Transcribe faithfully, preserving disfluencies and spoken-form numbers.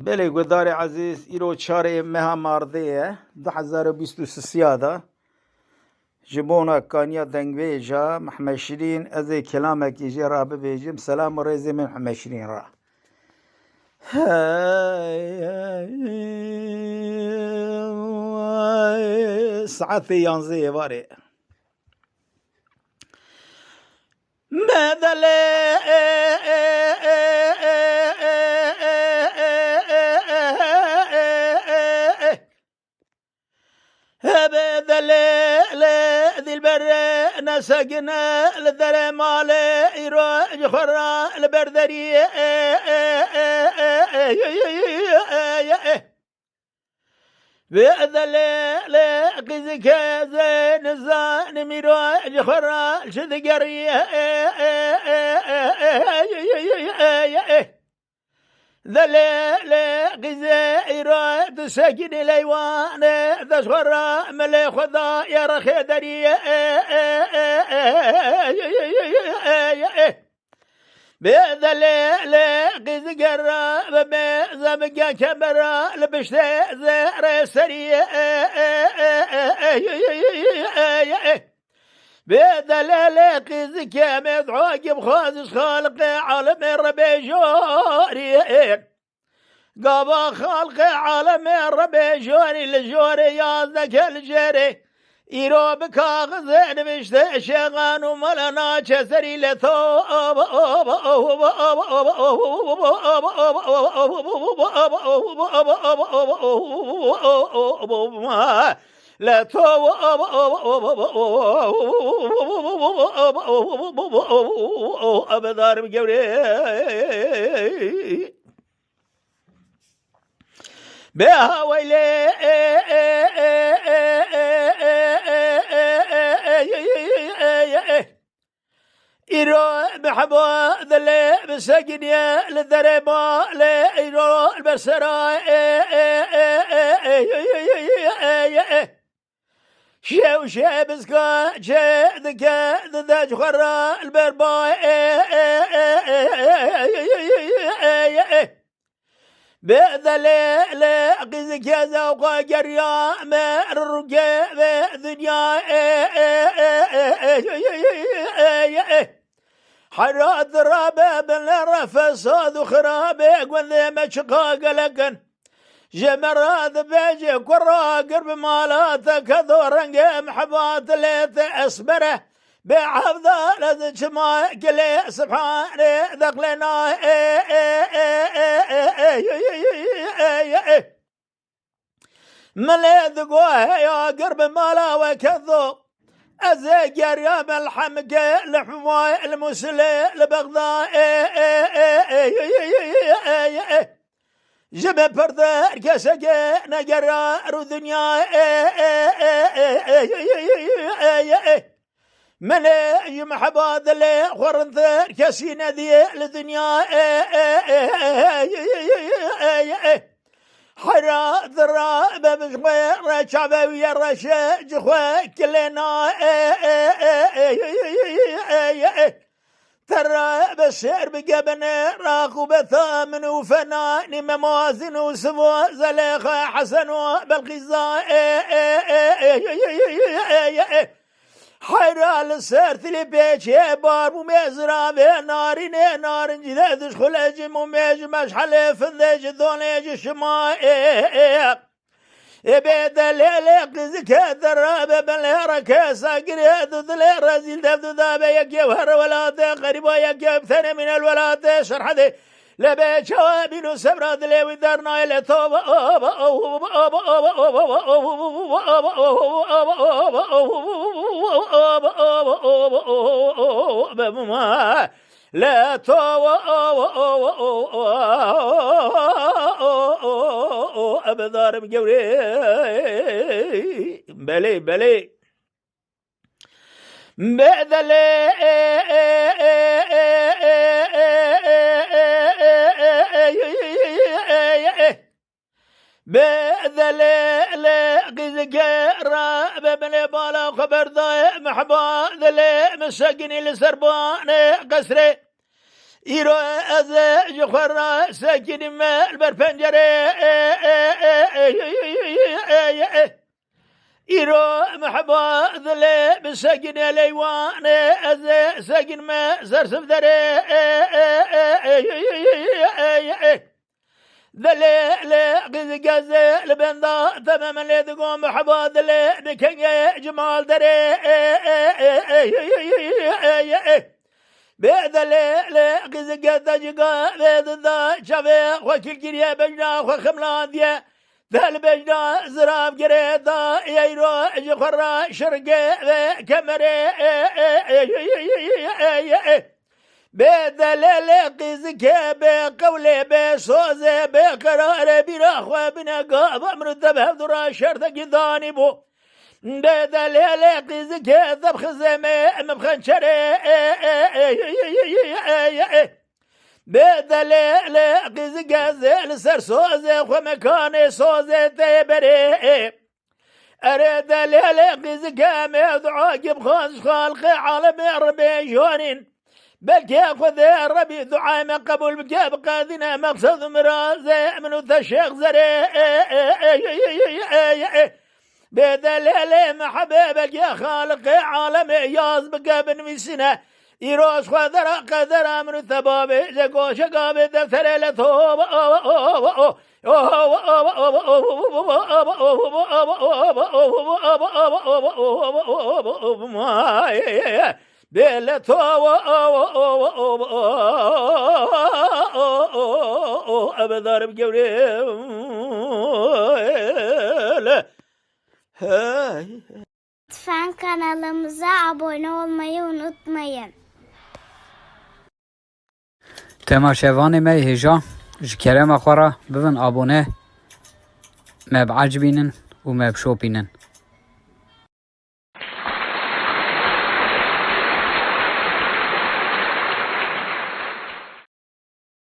Belê guhdarê ezîz, îro çarê meha Mardê ye, du hezar û bîst û sisiya de. Ji bona kaniya dengbêja Mehmed Şirîn, ez ê kelamekî jê re bibêjim. Selam û rêzê min Mehmed Şirîn re. Hey, hey, saetê yanzê êvarê. Medele Hebe delê lê dilberê nesekine li derê malê îro ji xwe re li ber deriyê. Vê delê lê qîzike zê nizanim îro ji xwe re çi digeriye. Delê lê qîzê îro disekinî leywanê de ji xwe re milê xwe da yê rexê deriyê. Bê delê lê qîzike re bi mêze bike kemera li piştê zêrê seriyê. Bê delê lê qîzike mêz hakîm xwaziş xaliqê alemê re bêjorî. Gava xalqê alemê re bêjorî li jorê yazdeke li jêrê. Îro bi kaxizê nivişte şêxan û mala naçe serî le to. Le to. Ebedarım gewrê. Be haweylê. Îro bi heba dilê bi sekiniye li derê malê îro li ber sera. Şew şebizka çê dike dide ji xwe re li ber bayê. Bê delê lê qîzike zewqa geriya me rûke ve dinyayê. Hera dirabe bin lê re fesad û xirabe gundê me çiqa gelek in. Ji me re dibêje ku ragir bi mala te kedo rengê miheba dilê te esmer e. Bê evdar ez çima gilê sibhanê deqlêna. Milê digo heya gir bi mala we kedo. Ez ê geriya melhemke li Huma li Musilê li Bexda. Ji min pirtir keseke negera rû dinya. Min ê ji miheba dilê xwe rintir kesî nediyê li dinya. Hera dira be bi xwe re çavewî ye reşe ji xwe kilêna. Tera be şêr bi gebene raqûbeta min û fena nîme mazin û sivo Zelêxa Hesen û Belqîza. Heyra li ser tilî pêçê bar bû mêzira vê narînê narincî de diş xule ji mûmê ji meşhelê findê ji donê ji şima. Ê bê delê lê qizike dera be belê re kesa girê du dilê rezîl dev du dabe yekê her welatê qerîba yekê bi tenê mînel welatê Serhedê. Lê bê çawa bîn û sebra dilê wî dernayê lê to lê to ebedarım gewrê. Belê, belê. Bedelê Bedelê lê qîzike ra be binê bala xwe berdayê mihba dilê min sekinî li ser banê qesrê. Îro ez ji xwe re sekinîme li ber pencerê. Îro miheba dilê bi sekinê leywanê, ez ê sekinîme ser sifderê. Delê lê qîzike zê li benda temem lê digo miheba dilê bi kengê cimal derê. Bê delê lê qîzike te ji gavê dida çavê xwe kil kiriye, bejna xwe ximlandiye. Te li bejna zirav girê da, eyro ji xwe re şirke ve kemerê. Bê delê lê qîzike, bê qewlê, bê sozê, bê qerarê bîra xwe bine gava min û te bi hevdu re şertekî danî bû. Bê delê lê qîzike, te bi xizê me, min bi xençerê. Bê delê lê qîzike, zê li ser sozê xwe mekanê sozê te berê. Erê delê lê qîzike, me dua ki bixwaz xalqê alemê ribê jonîn. Belkê Xwedê Rebî duayê me qebûl bike, biqedîne meqsed û mirazê min û te şêx zerê. Bê delê lê mehebê belkê xaliqê alemê yaz bike, binivîsîne. Îro ji xwe dera qedera min û te bavêje goşeka bê defterê le to. Bê le to. Ev darim gewrê. Hey. Lütfen kanalımıza abone olmayı unutmayın. Temaşevanê me yê hêja, ji kerema xwe re bibin abone, me biecibînin û me bişopînin.